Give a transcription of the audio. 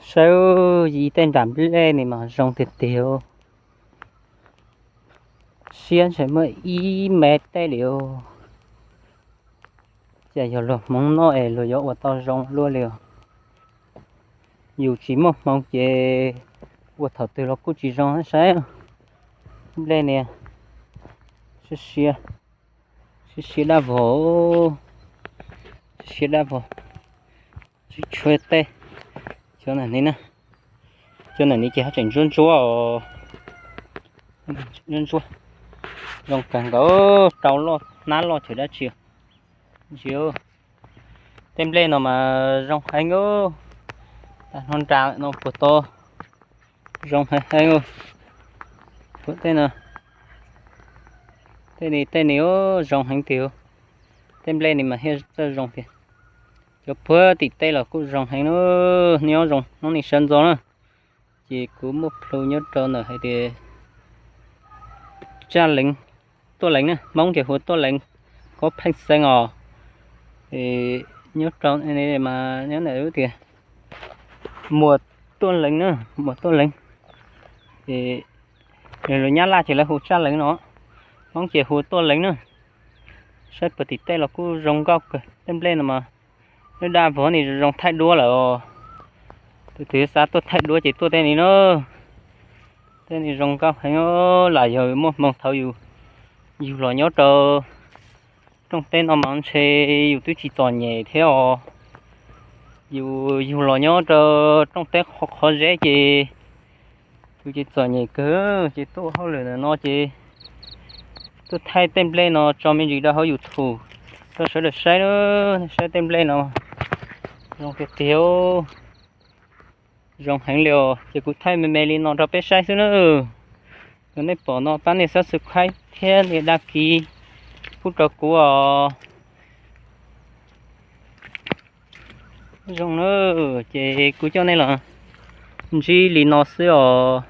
Saib, yim tej nram nplej ni mas zoo tiag tiag. Siab ntshe muaj ib mev tej li. Cas yog luag hmoov noj es luag yuav ua tau zoo luaj li os. Yus tsis muaj hmoov ces ua thaum twg los kuj tsis zoo saib. Nplej ni, siab siab, siab siab dab vog, siab siab dab vog. Tsis tshuav tej, cov ntawm ni na, cov ntawm ni ces haj tseem ntsuab ntsuab os. Ntsuab ntsuab, zoo kawg nkaus, rau loj hnab loj chaw dab tsi. Ntsia, tej nplej no mas zoo heev os. Tag nrho nram no puas tau, zoo heev heev os. Tej no, tej ni tej ni zoo heev tiag. Tej nplej ni mas thiaj txawj zoo tiag. Cov puag tim tej los kuj zoo heev na, nyob zoo hnub ni sawv ntxov na. Ces kuv muaj plhu nyob rau ntawm hais tias tsaj leev, tuaj leev na, Hmoob ces hu tuaj leev, kob pheej xeeb os. Nyob rau mas nyob ntawm tias muas tuaj leev na, muas tuaj leev. Lus Nyab Laj ces lawv hu tsaj leev no, Hmoob ces hu tuaj leev na. Saib puag tim tej los kuj zoo nkauj kawg. Tej nplej no mas lub daj vog ni zoo thaij duab lawm os. Tus twg xav tuaj thaij duab ces tuaj tej ni na. Tej ni zoo nkauj heev, lam yog muaj hmoo thaum yus, yus los nyob rau rooj teb no mas ntshe yus twb tsis txom nyem thiab os. Yus, yus los nyob rau rooj teb qhov qhov zeb ces yus ces txom nyem kawg, ces tuaj hauj lwm ntawm no ces tuaj thaij tej nplej no tso me ntsis rau hauv YouTube rau sawv daws saib, saib tej nplej no zoo tiag tiag. Zoo heev li os, ces kuv thaij me me li no rau peb saib xwb na. Yog nej pom no pab nias subscribe thiab nias dag kis pub rau kuv os. Zoo na, ces kuv coj nej los ntsib li no xwb os.